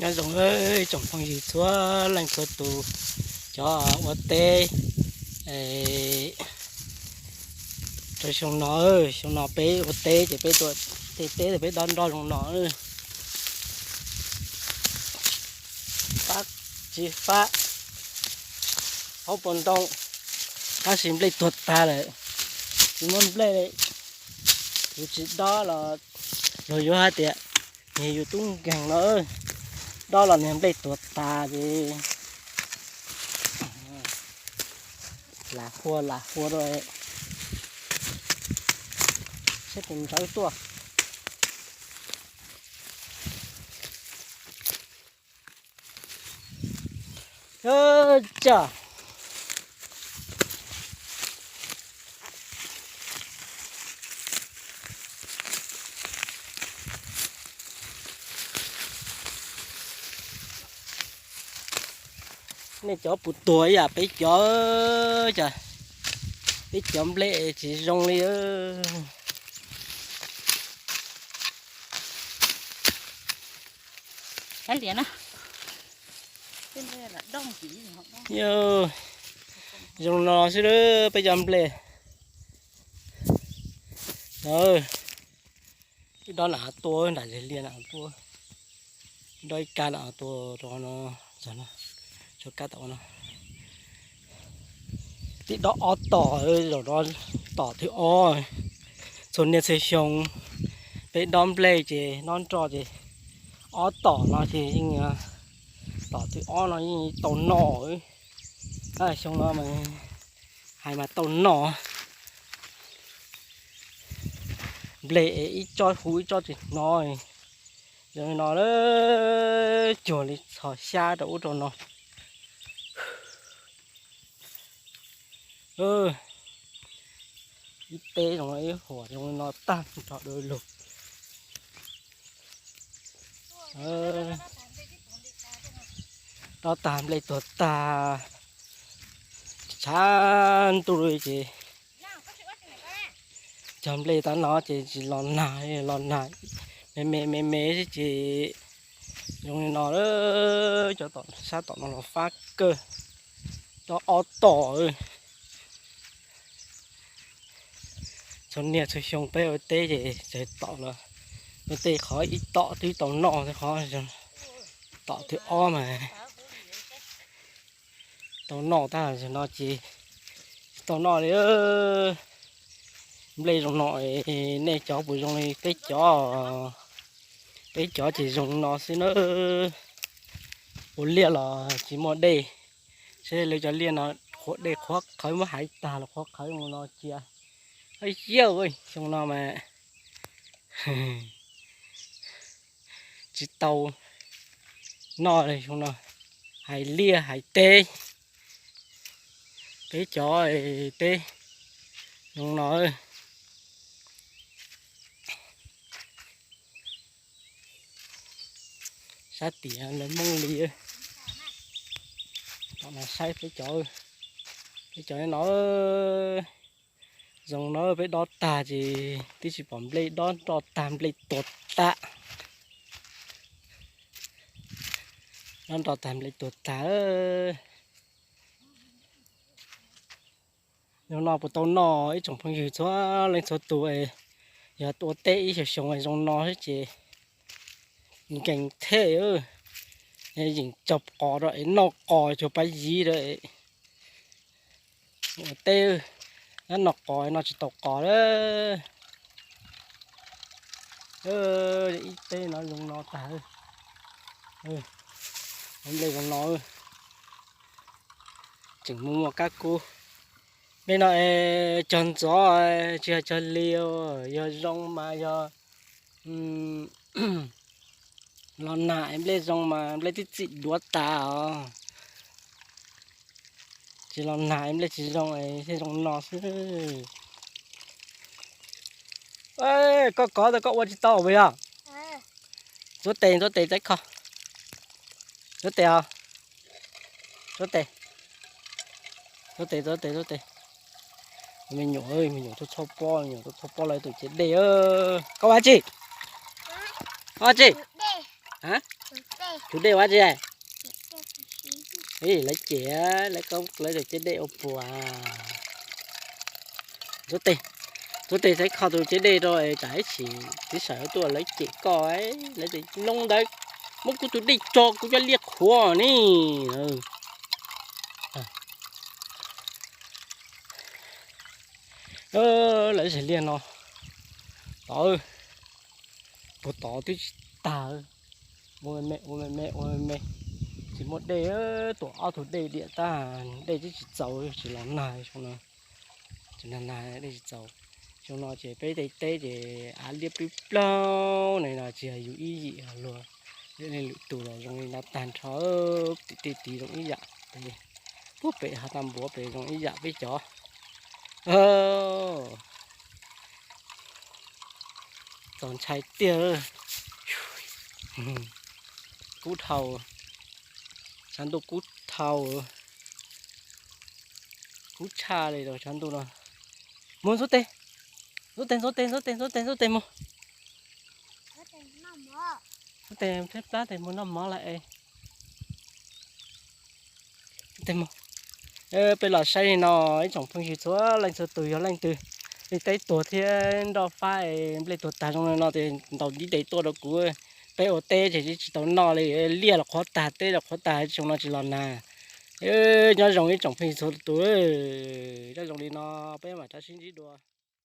Nyob zoo tsoom phooj ywg txhua leej txhua tus, cov ua teb rau xyoo no, xyoo no peb ua teb ces peb tuaj tej teb peb dob nroj zoo no. Fab tsis fab, haub puas ntoo, tab sis nplej tuag tag lawm, tsis muaj nplej li. Yus tsis dob los luag yuav hais tias niag yus tub nkeeg no, dob los niag nplej tuag tag ces lam hua lam hua rau seb puas ntsawv tuaj. Cas nej cov puas tuag ib yam peb cov, cas peb cov nplej tsis zoo li. Zoo no xwb peb cov nplej. Ib dob nram tua nram zes liaj na tua, ib dob ib kab na tua rau no, rau kab tom no. Tib dob ob tom, zaum no tom thib ob. Txhua niaj txhua xyoo peb dob nplej ces dob nroj ces ob tom no ces yeej, tom thib ob no yeej tau noj. Xyoo no mas hais mas tau noj. Nplej es ib tsob huv ib tsob tsis hnov. Zoo li no cuag li txhos xyab rau ub rau no. Ib teb zoo no ib huam zoo li no tag nrho du lug. Dob tag nplej tuag tag, tshav ntuj li ces cog nplej tav no ces tsis los nag, los nag me me me me xwb ces zoo li no. Cov tom sab tom no los fab kawg, cov ob tom. Txhua niaj txhua xyoo peb ua teb ces txawm tom los ua tej qhov ib tom twb tau noj, qhov tom thib ob mas tau noj tab sis no ces tsis tau noj li. Nplej zoo no, nej cov puas zoo li peb cov? Peb cov ces zoo no xwb na. Ua liaj los tsis muaj dej, seb lawv cov liaj no qhuav dej qhuav qhawv, muab hais tag los qhuav qhawv zoo no cia. Yawg, xyoo no mas tsis tau noj li xyoo no. Hais liaj hais teb, peb cov teb zoo no. Sab tias lawv Hmoob li, tom no saib peb cov, peb cov no zoo no peb dob tag ces twb tsis pom nplej, dob nroj tag nplej tuag tag. Dob nroj tag nplej tuag tag. Zoo no puas tau noj ib tsoom phooj ywg txhua leej txhua tus? Yog tua teb ib xyoos xyoo zoo no xwb ces nkees thiab, yeej tso qos rau es noj qos cuag pab yig rau. Ua teb, noj qos no tsis tau qos lawm. Ib teb no zoo no tag, nplej zoo no, tseem muaj muaj kab kub. Nplej no es cog ntxov, tsis yog cog li, yog zoo mas yog los nag nplej zoo mas nplej twb txim duav tas os. Tsis los nag nplej tsis zoo, thiaj zoo no xwb. Koj kov tau koj ua tsis tau puas yog? Ntxuav tes, ntxuav tes txaib kho. Ntxuav tes os. Ntxuav tes. Ntxuav tes, ntxuav tes, ntxuav tes. Me nyuam, me nyuam tuaj txhoj pob, me nyuam tuaj txhoj pob lawv tus ciav dej. Koj ua tsi? Ua tsi? Tshuav dej ua tsi? Lawv cem, lawv cem dej ua puas. Ntxuav tes, ntxuav tes saib kho tus cem dej rau es tsam ib chim txiv Sawm tuaj lawv cem koj, lawv tias noob ntawd muab kuv tus dej tso kuv cov liaj qhuav ne. Lawv zes liaj no, tod, puag tod twb tsis tag, ua me me ua me me ua me me, tsis muaj dej, tuam ob tug dej diam tag, dej twb tsis txaus tsis los nag xyoo no, tsis nag nag dej tsis txaus. Xyoo no ces peb tej teb ces av liab plwb plaug ne no tsis yog yus ib yim luag, nej lwm tus los zoo li no tag nrho, tim tej tid zoo ib yam, puag pem hav tag npuav pem zoo ib yam peb cov. Txaus ntshai tiag. Kub dhau, tshav ntuj kub dhau, kub tshaj li rau tshav ntuj no. Mus ntxuav tes, ntxuav tes, ntxuav tes, ntxuav tes, ntxuav tes, ntxuav tes mus. Ntxuav tes, plab tes mus noj mov lawm es. Ntxuav tes mus. Peb los saib li no, ib tsoom phooj ywg txhua leej txhua tus, yog leej twg li teb tuag thiab nroj fab es nplej tuag tag zoo li no ces ntaus ntiv tes tuaj rau kuv. Peb ua teb ces tsis tau noj li, liaj los qhuav tag, teb los qhuav tag, xyoo no tsis los nag. Nyob zoo ib tsoom phooj ywg txhua tus, nyob zoo li no, peb mam rov sib ntsib dua.